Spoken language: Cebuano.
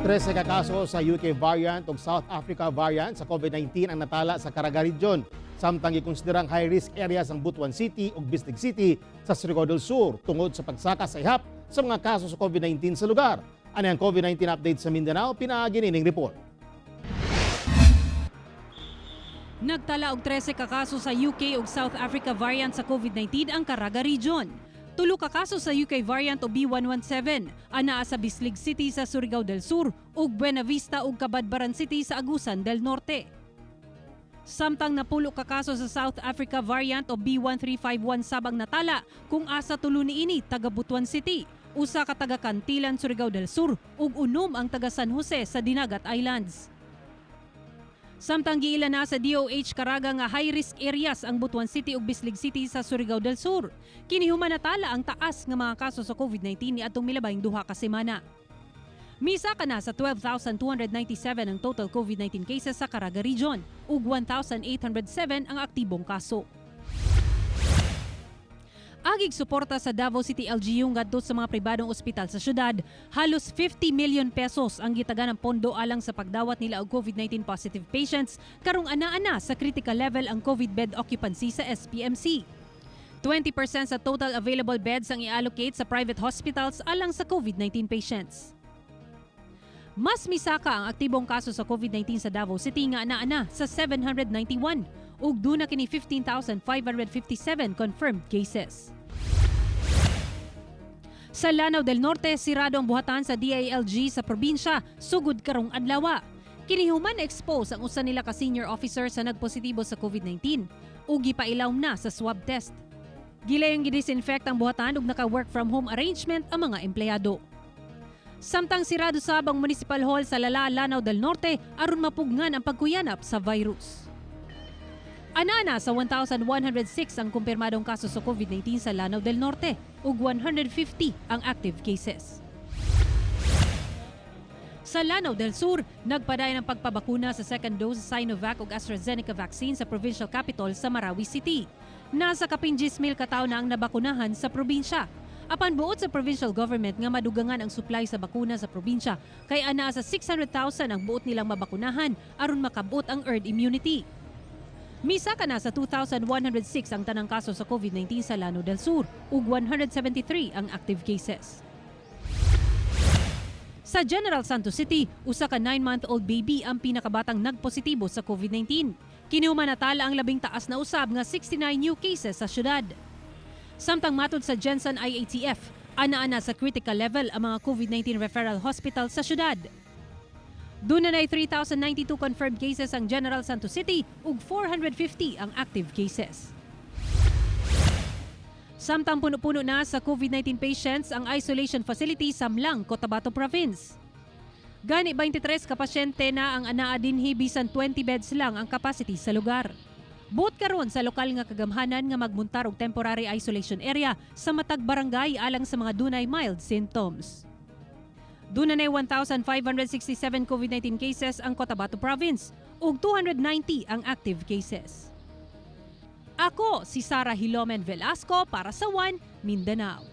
13 ka kaso sa UK variant ug South Africa variant sa COVID-19 ang natala sa Caraga Region. Samtang gikonsiderang high-risk areas ang Butuan City ug Bislig City sa Surigao del Sur tungod sa pagsaka sa ihap sa mga kaso sa COVID-19 sa lugar. Ano ang COVID-19 update sa Mindanao? Pinaagi nining report. Nagtala og 13 ka kaso sa UK ug South Africa variant sa COVID-19 ang Caraga Region. Tulo ka kaso sa UK variant o B117 anaa sa Bislig City sa Surigao del Sur ug Buena Vista ug Cabadbaran City sa Agusan del Norte. Samtang napulo ka kaso sa South Africa variant o B1351 sab ang natala, kung asa tulo niini taga Butuan City, usa ka taga Cantilan, Surigao del Sur ug 6 ang taga San Jose sa Dinagat Islands. Samtang giila na sa DOH Caraga nga high-risk areas ang Butuan City ug Bislig City sa Surigao del Sur. Kini human natala ang taas nga mga kaso sa COVID-19 niadtong milabayng 2 ka semana. Misaka na sa 12,297 ang total COVID-19 cases sa Caraga Region ug 1,807 ang aktibong kaso. Agig suporta sa Davao City LGU ngadto sa mga pribadong ospital sa syudad, halos 50 million pesos ang gitaga ng pondo alang sa pagdawat nila og COVID-19 positive patients karong ana-ana sa critical level ang COVID bed occupancy sa SPMC. 20% sa total available beds ang i-allocate sa private hospitals alang sa COVID-19 patients. Mas misaka ang aktibong kaso sa COVID-19 sa Davao City nga ana-ana sa 791 ug duna kini 15,557 confirmed cases. Sa Lanao del Norte, sirado ang buhatan sa DILG sa probinsya sugod karong adlaw. Kini human na-expose ang usa nila ka senior officer sa nagpositibo sa COVID-19 ug gipailawom na sa swab test. Gilayong gidisinfect ang buhatan ug naka-work from home arrangement ang mga empleyado. Samtang sirado sab ang Municipal Hall sa Lala, Lanao del Norte aron mapugngan ang pagkuyanap sa virus. Anana sa 1,106 ang kumpirmadong kaso sa COVID-19 sa Lanao del Norte ug 150 ang active cases. Sa Lanao del Sur, nagpadayon ang pagpabakuna sa second dose sa Sinovac ug AstraZeneca vaccine sa provincial capital sa Marawi City. Nasa kapin 10,000 ka tawo na ang nabakunahan sa probinsya. Apan buot sa provincial government nga madugangan ang supply sa bakuna sa probinsya kay anaa sa 600,000 ang buot nilang mabakunahan aron makabot ang herd immunity. Misaka na sa 2,106 ang tanang kaso sa COVID-19 sa Lanao del Sur ug 173 ang active cases. Sa General Santos City, usa ka 9-month-old baby ang pinakabatang nagpositibo sa COVID-19. Kini human natala ang labing taas na usab nga 69 new cases sa syudad. Samtang matod sa GenSan IATF, ana-ana sa critical level ang mga COVID-19 referral hospital sa syudad. Duna na 3,092 confirmed cases ang General Santos City ug 450 ang active cases. Samtang puno-puno na sa COVID-19 patients ang isolation facility sa M'lang, Cotabato Province. Gani 23 ka pasyente na ang anaa dinhi bisan 20 beds lang ang capacity sa lugar. Buot karon sa lokal nga kagamhanan nga magmuntar og temporary isolation area sa matag barangay alang sa mga dunay mild symptoms. Duna na 1,567 COVID-19 cases ang Cotabato Province ug 290 ang active cases. Ako si Sara Hilomen Velasco para sa One Mindanao.